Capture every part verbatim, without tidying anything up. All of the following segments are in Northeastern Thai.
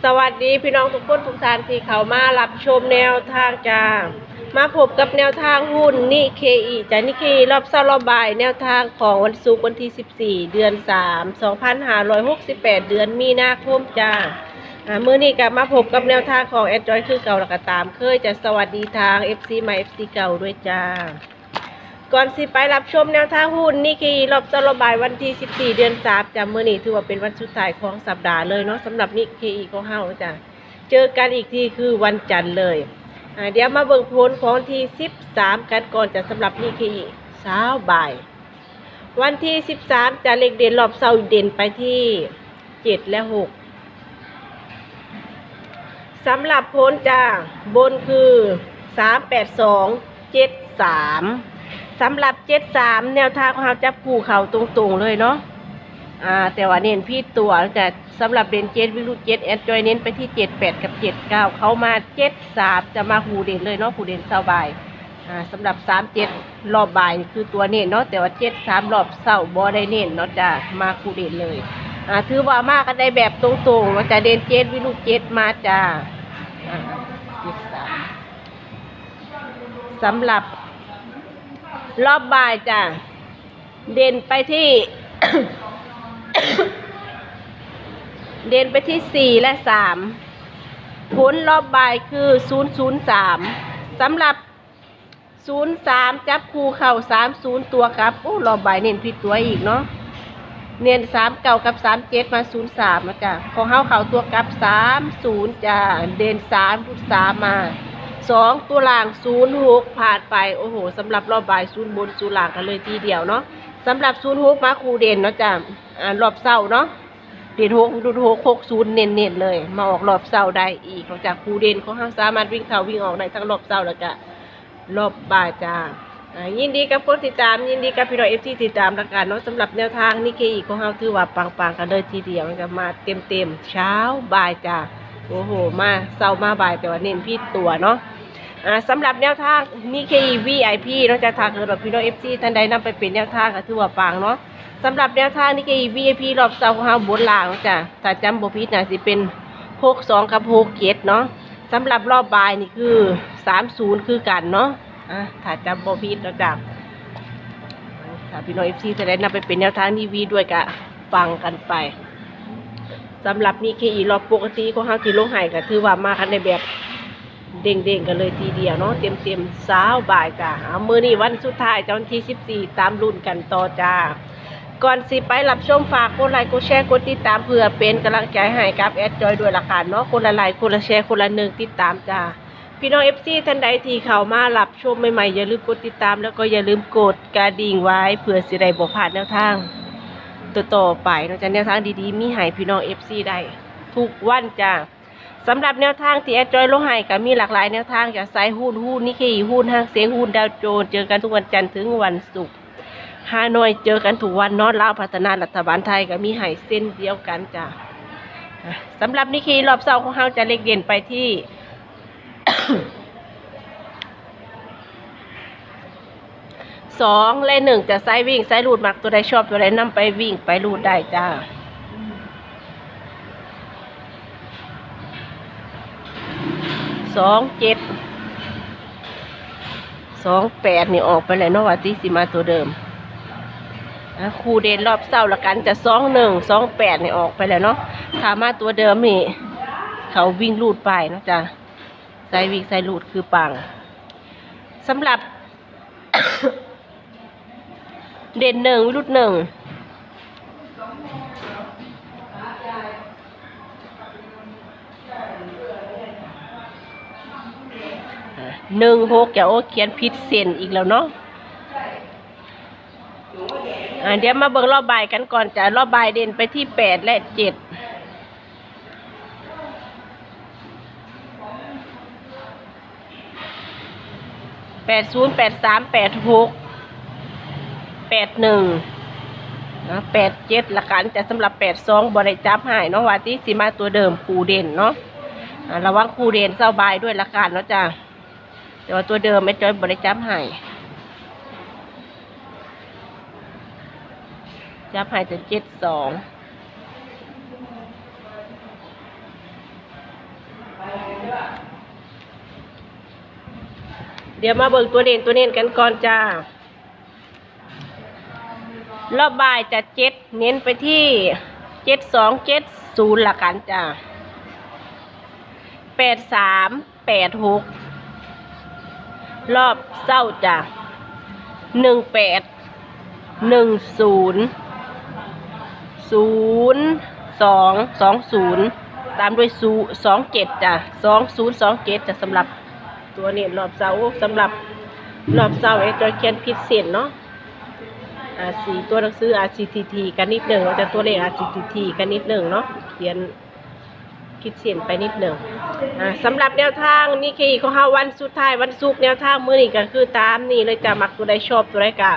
สวัสดีพี่น้องทุกคนทุกท่านที่เข้ามารับชมแนวทางจ้า มาพบกับแนวทางหุ้นนิเคอิจ้า นิเคอิรอบเช้ารอบบ่าย แนวทางของวันศุกร์วันที่สิบสี่ เดือนสาม สองพันห้าร้อยหกสิบแปด เดือนมีนาคมจ้า อ่า มื้อนี้ก็มาพบกับแนวทางของแอดจอยคือเก่าแล้วก็ตามเคยจะสวัสดีทาง เอฟซี ใหม่ เอฟซี เก่าด้วยจ้า ก่อนสิไปรับชมแนวทางหุ้นนิเคอิรอบเช้ารอบบ่ายวันที่สิบสี่ เดือนสามจ้า มื้อนี้ถือว่าเป็นวันสุดท้ายของสัปดาห์เลยเนาะ สำหรับนิเคอิของเฮาจ้า เจอกันอีกทีคือวันจันทร์เลย อ่า เดี๋ยวมาเบิ่งผลของวันที่สิบสาม กันก่อนจ้า สำหรับนิเคอิเช้าบ่าย วันที่สิบสามจ้า เลขเด่นรอบเช้าเด่นไปที่เจ็ดและหก สำหรับผลจ้า บนคือ สามแปดสอง เจ็ดสาม สำหรับ เจ็ดสาม แนวทางของเฮาจับคู่เข้าตรงๆเลยเนาะ อ่า แต่ว่าเน้นผิดตัวจ้า สำหรับเด่นเจ็ด วิ่งรูดเจ็ด แอดจอยเน้นไปที่ เจ็ดแปด กับ เจ็ดเก้า เข้ามา เจ็ดสาม จะมาคู่เด่นเลยเนาะ คู่เด่นเช้าบ่าย อ่า สำหรับ สามเจ็ด รอบบ่ายนี่คือตัวเน้นเนาะ แต่ว่า เจ็ดสาม รอบเช้าบ่ได้เน้นเนาะจ้า มาคู่เด่นเลย อ่า ถือว่ามากันได้แบบตรงๆเนาะจ้า เด่นเจ็ด วิ่งรูดเจ็ดมาจ้า อ่า เจ็ดสาม สำหรับรอบบ่ายจ้า เด่นไปที่ เด่นไปที่ สี่ และ สาม ผลรอบบ่ายคือ ศูนย์ศูนย์สาม สำหรับ ศูนย์สาม จับคู่เข้า สามศูนย์ ตัวกลับ โอ้ รอบบ่ายเน้นผิดตัวอีกเนาะ เน้น สามเก้า กับ สามเจ็ด มา ศูนย์สาม นะจ้ะ ของเฮาเข้าตัวกลับ สามศูนย์ จ้ะ เด่น สาม รูด สาม มา สอง ตัวล่าง ศูนย์หก ผ่านไป โอ้โห สำหรับรอบบ่าย ศูนย์บน ศูนย์ล่างกันเลยทีเดียวเนาะ สำหรับ ศูนย์หก มาคู่เด่นเนาะจ้ะ อ่า รอบเช้าเนาะ เด่น หก รูด หก หกศูนย์ เน้นๆเลย มาออกรอบเช้าได้อีก นอกจากคู่เด่นของเฮาสามารถวิ่งเข้าวิ่งออกได้ทั้งรอบเช้าแล้วก็รอบบ่ายจ้า อ่า ยินดีกับคนติดตาม ยินดีกับพี่น้อง เอฟซี ติดตามแล้วกันเนาะ สำหรับแนวทางนิเคอิของเฮาถือว่าปังๆกันเลยทีเดียว ก็มาเต็มๆเช้าบ่ายจ้า โอ้โห มาเช้ามาบ่าย แต่ว่าเน้นผิดตัวเนาะ อ่า สำหรับแนวทางนิเคอิ วีไอพี เนาะจ้ะ ถ้าเกิดว่าพี่น้อง เอฟซี ท่านใดนำไปเป็นแนวทางก็ถือว่าปังเนาะ สำหรับแนวทางนิเคอิ วีไอพี รอบเช้าของเฮาบนล่างเนาะจ้ะ ถ้าจำบ่ผิดน่าสิเป็น หกสอง กับ หกเจ็ด เนาะ สำหรับรอบบ่ายนี่คือ สามศูนย์ คือกันเนาะ อ่ะ ถ้าจำบ่ผิดเนาะจ้ะ ถ้าพี่น้อง เอฟซี ท่านใดนำไปเป็นแนวทางนิเคอิ ด้วยก็ปังกันไป สำหรับนิเคอิรอบปกติของเฮาที่ลงให้ก็ถือว่ามากันในแบบเด้งๆกันเลยทีเดียวเนาะ เต็มๆเช้าบ่ายจ้า เอา มื้อนี้วันสุดท้ายจ้า วันที่สิบสี่ ตามลุ้นกันต่อจ้า ก่อนสิไปรับชมฝากกดไลค์กดแชร์กดติดตามเพื่อเป็นกำลังใจให้กับแอดจอยด้วยละกันเนาะ คนละไลค์คนละแชร์คนละหนึ่งติดตามจ้า พี่น้อง เอฟซี ท่านใดที่เข้ามารับชมใหม่ๆ อย่าลืมกดติดตาม แล้วก็อย่าลืมกดกระดิ่งไว้เพื่อสิได้บ่พลาดแนวทางต่อๆไปเนาะจ้ะ แนวทางดีๆ มีให้พี่น้อง เอฟซี ได้ทุกวันจ้า สำหรับแนวทางที่แอดจอยลงให้ก็มีหลากหลายแนวทางจ้ะ สายหุ้น หุ้นนิเคอิ หุ้นหางเสียง หุ้นดาวโจนส์ เจอกันทุกวันจันทร์ถึงวันศุกร์ ฮานอยเจอกันทุกวันเนาะ ลาวพัฒนารัฐบาลไทยก็มีให้เช่นเดียวกันจ้ะ อ่ะ สำหรับนิเคอิรอบเช้าของเฮาจะเลขเด่นไปที่ สอง และ หนึ่ง จะสายวิ่งสายรูด มักตัวใดชอบตัวใดนำไปวิ่งไปรูดได้จ้า สองเจ็ด สองแปด นี่ออกไปแล้วเนาะ ว่าติสิมาตัวเดิม อ่ะ คู่เด่นรอบเช้าละกันจะ สองหนึ่ง สองแปด นี่ออกไปแล้วเนาะ ถ้ามาตัวเดิมนี่เขาวิ่งรูดไปเนาะจ้ะ สายวิ่งสายรูดคือปัง สำหรับ เด่น หนึ่ง วิรุธ หนึ่ง อ่ะ หนึ่งหก จ้ะ โอ้ เขียนผิดเส้นอีกแล้วเนาะ อ่ะ เดี๋ยวมาเบิ่งรอบบ่ายกันก่อนจ้ะ รอบบ่ายเด่นไปที่ แปด และ เจ็ด แปดศูนย์ แปดสาม แปดหก แปดหนึ่ง นะ แปดเจ็ด ละกันจ้ะ สำหรับ แปดสอง บ่ได้จับให้เนาะ ว่าติสิมาตัวเดิมคู่เด่นเนาะ อ่า ระวังคู่เด่นเช้าบ่ายด้วยละกันเนาะจ้ะ แต่ว่าตัวเดิมแม่จอยบ่ได้จับให้ จับให้แต่ เจ็ดสอง เดี๋ยวมาเบิ่งตัวเด่นตัวเน้นกันก่อนจ้า รอบบ่ายจะเจ็ด เน้นไปที่ เจ็ดสอง เจ็ดศูนย์ ละกันจ้า แปดสาม แปดหก รอบเช้าจ้า หนึ่งแปด หนึ่งศูนย์ ศูนย์สอง สองศูนย์ ตามด้วยศูนย์ สองเจ็ดจ้า สองศูนย์ สองเจ็ดจ้า สำหรับตัวเน้นรอบเช้า สำหรับรอบเช้า แอดจอยเขียนผิดเส้นเนาะ อาจสิ ตัวหนังสืออาจสิถี่ๆกันนิดหนึ่งเนาะจ้า ตัวเลขอาจสิถี่ๆกันนิดหนึ่งเนาะ เขียนผิดเส้นไปนิดหนึ่ง อ่า สำหรับแนวทางนิเคอิของเฮาวันสุดท้ายวันศุกร์ แนวทางมื้อนี้ก็คือตามนี้เลยจ้า มักตัวใดชอบตัวใดก็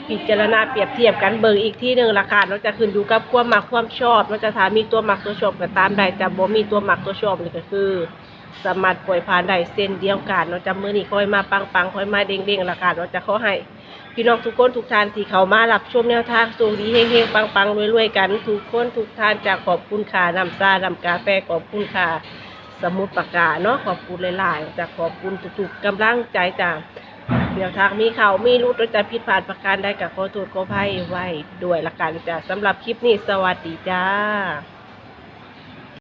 พิจารณาเปรียบเทียบกันเบิ่งอีกทีหนึ่งละกันเนาะจ้า ขึ้นอยู่กับความมักความชอบเนาะจ้า ถ้ามีตัวมักตัวชอบก็ตามได้จ้า บ่มีตัวมักตัวชอบนี่ก็คือ สามารถปล่อยผ่านได้เช่นเดียวกันเนาะจ้า มื้อนี้ขอให้มาปังๆ ขอให้มาเด้งๆละกันเนาะจ้า ขอให้พี่น้องทุกคนทุกท่านที่เข้ามารับชมแนวทางโชคดีเฮงๆปังๆรวยๆกันทุกคนทุกท่านจ้า ขอบคุณค่าน้ำชาน้ำกาแฟ ขอบคุณค่าสมุดปากกาเนาะ ขอบคุณหลายๆจ้า ขอบคุณทุกๆกำลังใจจ้า แนวทางมีเข้ามีหลุดเนาะจ้า ผิดพลาดประการใดก็ขอโทษขออภัยไว้ด้วยละกันจ้า สำหรับคลิปนี้สวัสดีจ้า